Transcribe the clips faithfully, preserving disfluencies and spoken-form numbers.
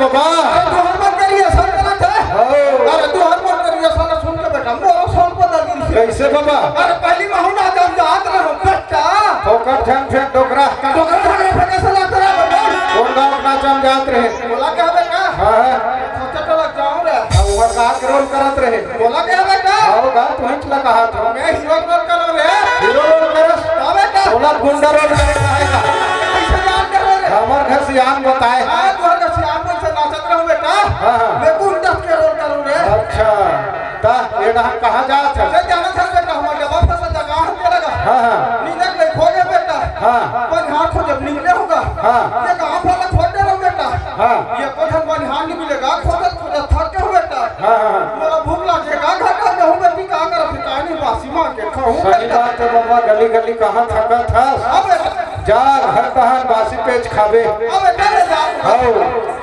बाबा। अरे तू हर मन करिए, सब गलत है। हो। अरे तू हर मन करिए, साला सुन के बेटा, मोरो सब पता गिर से। कैसे बाबा? अरे पहली महू ना जब जात रहो, बेटा। फोकट झन फेंक डोकरा। डोकरा झन फेंक से लात रहा, बेटा। कौन गाँव ना जब जात रहे? बोला क्या बेटा? हाँ, हाँ। सोचा तो लग जाऊं रे। अब वो का के रोल करत रहे? बोला क्या बेटा? आओ गा, तू ही चला कहा था। मैं हीरो रोल करो रे। हीरो रोल करस? हाँ बेटा। बोला गुंडा रोल करे का है का? कैसे जान कर रे? हमर घर सियान बताए। हाँ, तू घर सियान मन से नाचत रहूं बेटा। हाँ, हाँ। मैं गुंडा के रोल करूं रे। अच्छा, ता ये डहर कहाँ जात है? मैं जाना था बेटा, हमारे डबल फंसा जगह है तेरा का। हाँ, हाँ। नींदक ले खो गया बेटा। हाँ। पर यहाँ खो जब निकले होगा। हाँ। ये कहाँ फला खोटे रहो बेटा। हाँ। ये कोठन बनिहान नहीं मिलेगा, खोजत खोजत थक गए बेटा। हाँ, हाँ, हाँ। मोला भूख लागेगा, घर का गहूं बेटी का कर फिर काहे नहीं बासी मार के खाऊं सही बेटा। बात है बाबा, गली गली कहाँ थका था। हाँ बेटा। जा घर कहाँ बासी पेज खाबे। हाँ बेटा, ले जा। आओ।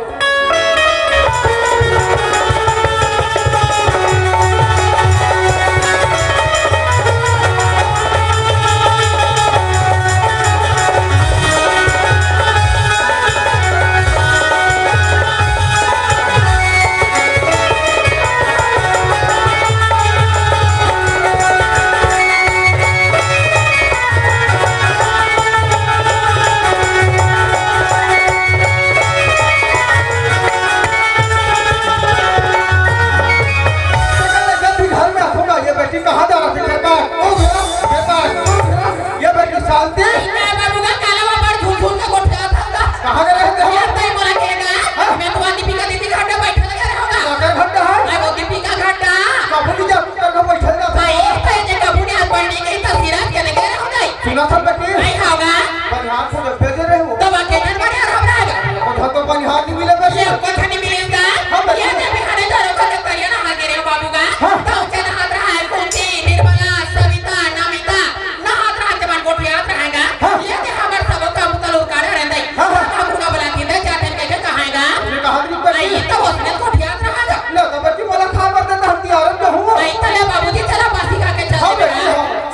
जल्दी घर में होगा, ये बेटी कहाँ जा रहा था? खेता, ओ मेरा, खेता, ओ मेरा, ये बेटी शांति। ए, बाबू का काला बाबा झूठ झूठ के गोठियात हंगा। कहाँ गए रहते हो? यार, तई मोला कहेगा, हाँ? मैं तो दीपिका दीदी घर में बैठे लगे रहूंगा। क्या कर घंटा है? मैं वो दीपिका घंटा। कबूली जा, कर बैठे रहते हो। भाई, तो ये कबूली आप पढ़ने के तो सिराज के लगे रहूंगा। सुना था बेटी? नहीं होगा। बनिहार को जब भेजे रहे हो। तो वहाँ के जन बनिहार हम रहेगा। और घर तो बनिहार नहीं मिले बेटी। ये कोई नहीं मिलेगा। हाँ, बेटी। ये जब बिहार में धरो को जब करिए ना हाथ गिरे बाबू का। हाँ। तो उसे ना हाथ रहा है कुंती, निर्मला, सविता, नमिता, ना हाथ रहा जब गोठियात रहेगा। हाँ। ये कि हमारे सब का मुतल उड़कारे रहते हैं। हाँ, हाँ। हम उनका बुला के दे जाते हैं, कैसे कहाएगा? उसने कहा कि बेटी। नहीं, तो उसने गोठियात रहेगा। ना तो बेटी बोला खा मर देता हम तियारन के हुआ। नहीं, तो ले बाबूजी, चला बासी खा के चल हाँ, देगा। बेटी, हाँ।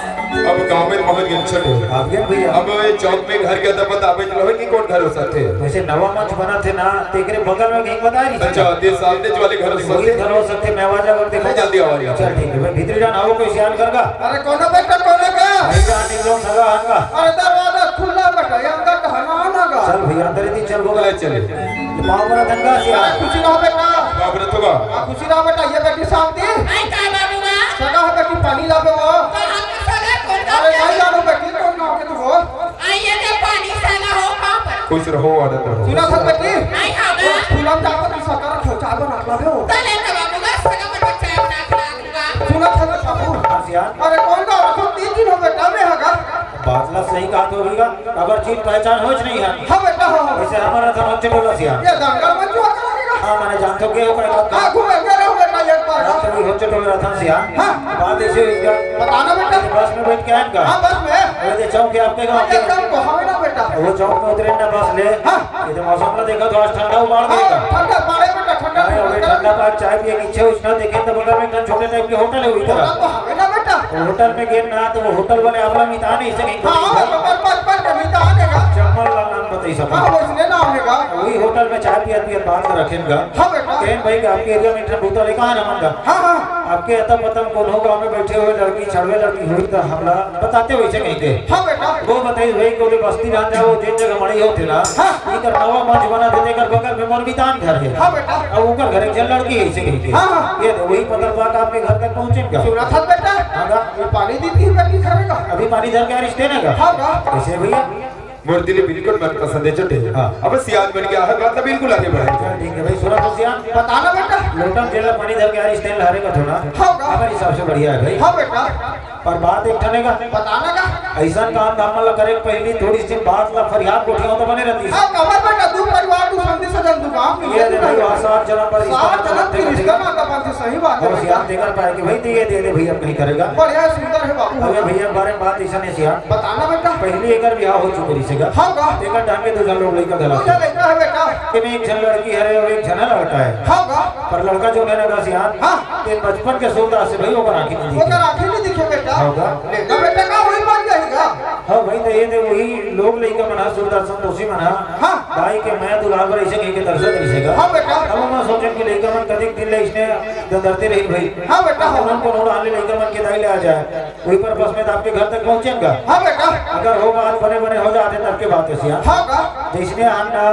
अब गांव में पहुंच गए, छठ हो। आप गए भैया? अब ये चौक में घर के अदब बतावे के होय कि कौन घर हो सकथे? वैसे नवा मंच बना थे ना, तेकरे बगल में कहीं बता रही। अच्छा, ते सामने जो वाले घर हो वही सकथे? घर हो सकथे, मैं आवाज आवाज देखो। नहीं, जल्दी आवाज आ। चल ठीक है, मैं भीतरी जान आओ कोई सियान घर का। अरे कौन है बेटा, कौन है का? भाई जान निकलो सगा हन का। अरे दरवाजा खुला बेटा, ये अंदर का हना आना का। चल भैया, अंदर ही चल, वो ले चले। पाँव परा थन का सियान। अरे खुशी रहो बेटा। बाप रे तो का? आ, खुशी रहो बेटा, ये बेटी शांति। आई का बाबू का? सगा है बेटी, पानी लावे वो। तो हम सगा कौन अरे का? नहीं जानो बेटी, कौन गाँव के तू हो? आई ये तो पानी सगा हो पाँव पर। खुश रहो, आनंद रहो। सुना था बेटी? आई हाँ वो बा। फूलन जाओ तो सगा रखो, चाय बना के लावे वो। तो ले तो बाबू का सगा मत चाय बना के ला दूंगा। सुना था बेटा बाबू। हाँ सियान। अरे कौन गाँव रखो, तीन दिन हो बेटा में हगा। बात ला सही कहा तो भैया। अगर चीज पहचान होच नहीं है। हाँ बेटा, हो, हो। इसे हमारा था होचे टोला सिया। ये दंगल में जो आता है ना। हाँ, मैंने जान तो के हो पाएगा। हाँ, घूमे, मेरे हो बेटा, एक बार। हाँ, तो भी होचे टोला था सिया। हाँ। बात ऐसे हुई क्या? बताना बेटा। बस में बैठ के आए का? हाँ, बस में। अरे, ये चौक है आपके गाँव के? ये चौक को हमें ना बेटा। वो चौक में उतरे ना बस ले। हाँ। ये तो मौसम का देखा तो आज ठंडा उबाल हाँ, देगा। ठंडा पानी बेटा, ठंडा अरे, अबे पानी। ठंडा पानी चाय पिए, नीचे उठना देखे तो बगल में एक छोटे टाइप के होटल है, वही होटल तरफ। तो हमें ना बेटा। होटल में गेन ना तो वो होटल वाले आपला मितान ही से कहीं हाँ, हाँ, पर, पर, पर, पर, मितान है का? चम्मल ला नाम बताई सब। हाँ, वैसने नाम है का? वही होटल में चाय पिया पिया बात रखेन का। हाँ, बेटा। कहेन भाई का आपके एरिया में एक ठन भूत वाले कहाँ नमन का? हाँ, हाँ। आपके अतम पतम कोनो गाँव में बैठे हुए लड़की, छड़वे लड़की हुई तो हमला बताते वैसे कहीं थे। हाँ, बेटा। वो बताई भाई को बस्ती जान जाओ, जिन जगह मड़ी होते ना। हाँ। इकर नवा मंच बना देते, इकर बगल में मोर मितान घर है। हाँ, बेटा। अब ओकर घर एक जन लड़की है, इसे कहीं के। हाँ, हाँ। ये तो वही पतल बात आपके घर तक पहुँचे का? सुना था बेटा? हाँ, का? ये पानी दी थी बेटी घर का। अभी पानी धर के आ रिश्ते ना का? हाँ, का? कैसे भैया? मूर्ति ले बिल्कुल मन पसंद है, चटे। हाँ। अब सियान बन गया है, बात बिल्कुल आगे बढ़ाई जाए। ठीक है भाई, सुना तो सियान। बताना बेटा। लोटन जेला पानी धर के आ रिश्ते लहरे का थोड़ा। हाँ, का? हमारे हिसाब से बढ़िया है भाई। हाँ, बेटा। पर बात एक ठने का। बताना का। ऐसा काम धाम ला करे पहली थोड़ी सी बात ला फरियाद गोठियाओ तो बने रहती है। हाँ, कमर बेटा, दू परिवार, दू संगी सजन, दू गाँव के ये रे भाई, वहाँ सात जन्म पर रिश्ता सात जन्म के रिश्ता नाता बनते, सही बात है और बेटा। सियान देकर पाए कि भाई, तो ये दे दे भैया, अब नहीं करेगा। बढ़िया, सुंदर है बाबू। अबे भैया, बारे में बात ऐसा नहीं सियान। बताना बेटा। पहली एकर ब्याह हो चुके रही सेगा। हाँ का? एकर ढंग के दो जन लोग लइका घला दो जन लइका है बेटा। एमे एक जन लड़की है रे और एक जन लड़का है। हाँ का? पर लड़का जो है ना का सियान, हाँ। ये बचपन के सूरदास से भाई ओकर आँखी नहीं दिखे। ओकर आँखी नहीं दिखे बेटा। हाँ का? लेकिन बेटा का वही बन जाएगा। हाँ भाई, तो ये दे वही लोग लइका मना सूरदास संतोषी मना। हाँ। दाई के मया दुलार बर अइसे कहिके तरसत रहिसे गा। हाँ बेटा। अब मैं सोचेंव कि लइका मन कतिक दिन ले अइसने दंदरते रही भाई। हाँ बेटा, हाँ। उन्हन कोनो डाहन ले लइका मन के दाई ले आ जाए। वही purpose में तो आपके घर तक पहुँचेंव गा। हाँ बेटा। अगर हो बात बने बने हो जाथे तब के बात हे सियान। हाँ गा। जइसने आन ना,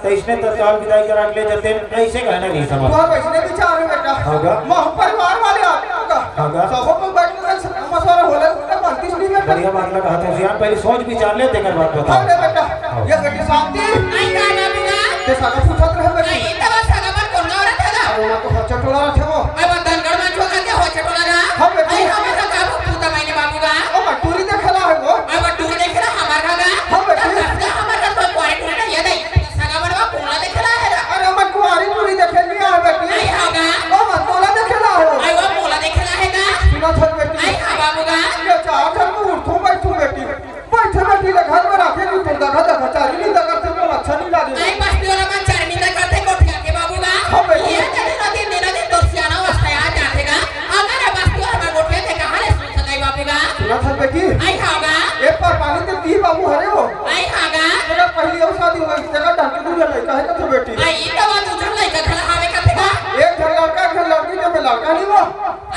तइसने तत्काल बिदाई करा के ले जाते, अइसे कहना नहीं समझ। तोर अइसने विचार हे बेटा। हाँ गा। महू परिवार वाले आदमी गा। हाँ गा। सबो को बैठ के मशवरा होले, तो बनतीस नहीं बेटा। बढ़िया बात ला कहत हस सियान, पहले सोच विचार ले, तेकर बाद बता। हाँ रे बेटा। हाँ। ये बेटी शांति। आई का बाबू गा? ते सगा पूछत रहे बेटी। आई तब सगा मन कोन गाँव रथे गा? अरे वो तो होचटोला रथे वो। अरे वो धनगढ़ मन छोका के होचटोला गा। हाँ बेटी। आई हमर का बाबू पूता मायने बाबू गा। ओ बटूरी देखेला हे वो। अरे बटूरी देखेला हमर का गा। हाँ बेटी। तब कस का हमर का कोई कुंवारी टूरी नहीं हे दाई। सगा मन वा कोन ला देखेला हे गा। अरे हमर कुंवारी टूरी देखे नहीं आए बेटी। आई हाँ गा। ओ मन तोला देखेला हे। आई वो मोला देखेला हे गा। सुनत हस बेटी। आई हाँ बाबू गा। ये चार झन में उठथों बैठथों बेटी। बैठे बैठी ले घर में राखे कि तोर दगा दगा चारी नहीं दगा, तेरे को अच्छा नहीं लागे। आई बस्ती वाला मन चारी नहीं दगा, ते गोठिया के बाबू गा। हाँ बेटी। ये दिन दिन दिन दिन तोर सियाना अवस्था आ जाथे गा। अगर ये बस्ती वाला मन गोठिया ते कहाँ ले सुन सकाई बाबू गा? सुनत हस बेटी। आई हाँ गा। एक बार पानी ते दी बाबू हरे वो। आई हाँ गा। तेरा पहली अउ शादी हुई, तेरा डॉक्टर दूर लइका हे कथे बेटी। आई तो बात उधर लइका खड़ा हावे कथे गा। एक झन लड़का, एक झन लड़की, ते में लड़का नहीं वो।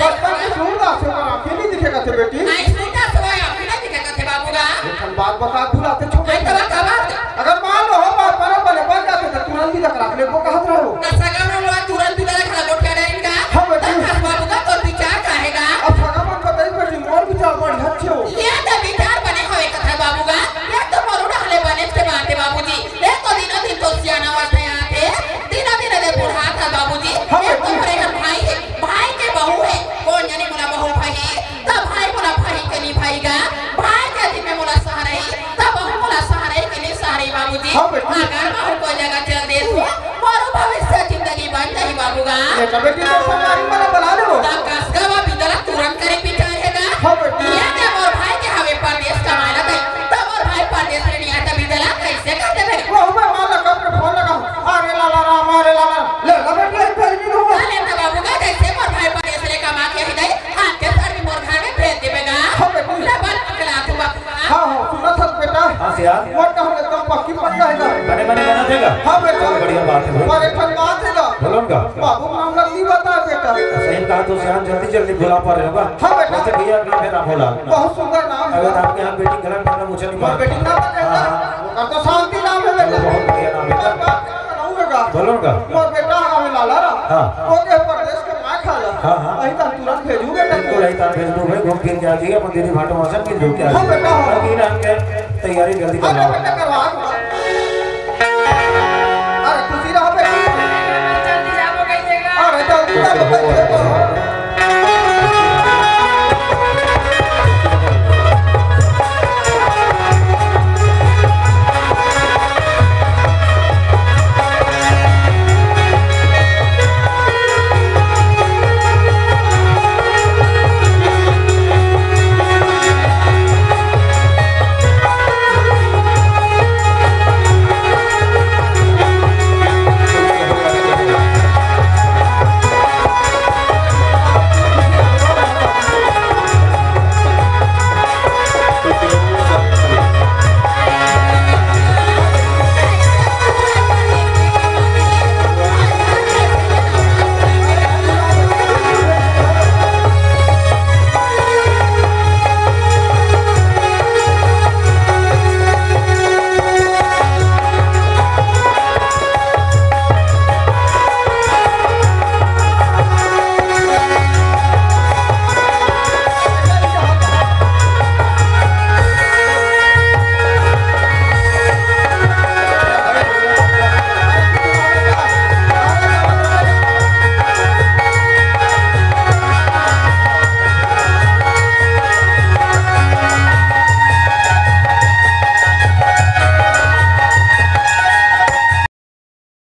बचपन के सूरदास हे, ओकर आँखी नहीं दिखे कथे बेटी। आई सूरदास हे, आँखी नहीं दिखे कथे बाबू गा। एक ठन बात बता, भुलाते छोड़। आई तब का बात? अगर मान लो हो बात बने बने बन जाथे, तो तुरंत ही रख ले, वो कहत रहो। त सगा मन ला तुरंत बिदा रखा गोठिया डारिन गा। हाँ बेटी। त कस बाबू गा, तोर विचार का हे गा? अब सगा मन बताई बेटी, मोर विचार बढ़िया अच्छे हो। ये तो विचार बने हवे कथा बाबू गा, ये तो मोर उड़ाले बने के बात हे बाबूजी। ये तो दिनों दिन तोर सियाना अवस्था आथे, दिनों दिन दे बुढ़ात हस बाबूजी। हाँ ये तो बेटी। मोरे घर भाई हे, भाई के बहू हे, कोन जाने मोला बहू भाई, त भाई मोला भाई के नहीं भाई गा, भाई के दिन में मोला सहारा ही, त बहू मोला सहारा ही के नहीं सहारा ही बाबूजी। हाँ बेटी। अगर बहू कोई जगह चल दे तो मोरो भविष्य जिंदगी बन जाही बाबू गा। ये तो बेटी तो सरकारी वाला बना लो। त कस का वा बिदा ला तुरंत करे विचार हे गा। हाँ बेटी। ये दे मोर भाई के हवे परदेस कमाए ला दाई, त मोर भाई परदेस में नहीं आए त बिदा ला कइसे कर देबे? वो मैं वाला कब के फोन लगा, अरे लाला राम, अरे लाला राम। ले ला बेटी, एक भेज भी दूंगा। ले त बाबू गा, जइसे मोर भाई परदेस ले कमा के ही दाई, आते साल में मोर घर में भेज देबे गा। हाँ बेटी। डबल पकड़ा तू बाबू गा। हाँ, हाँ, सुनत हस बेटा। हाँ, सियान। मोर कहूँ एकदम पक्की पक्का हे गा। बने बने बनत हे गा। हाँ बेटा। चलो, बढ़िया बात हे भाई। पर एक ठन बात हे गा। बोलो ना। बाबू नाम ला नहीं बता बेटा। सही कहा तो सियान, जल्दी जल्दी भुला पा रहे हो गा। हाँ बेटा। वैसे भैया का नाम हे रामूलाल। बहुत सुंदर नाम हे। अगर आपके यहाँ बेटी गलत नाम पूछे नहीं मोर बेटी ना बता। हाँ, हाँ। ओकर तो शांति नाम हे बेटा। बहुत बढ़िया नाम हे। पर बात का नाम हे गा। बोलो ना। मोर बेटा हवे लाला राम। हाँ। वो के परदेस के माय खाला। हाँ, हाँ। अही त तुरंत भेजू बेटा। बिल्कुल, अही त भेज दो भाई, घूम फिर के आ जाइए, अपन दीदी भाटो वहाँ से मिल जुल के आ हाँ जाइए। बेटा, हाँ। अभी ना के तैयारी जल्दी कर हाँ लो। बेटा, करवा दूंगा। अरे खुशी रहो बेटा। अरे जल्दी जाओ, कहीं देगा। अरे जल्दी जाओ, कहीं देगा।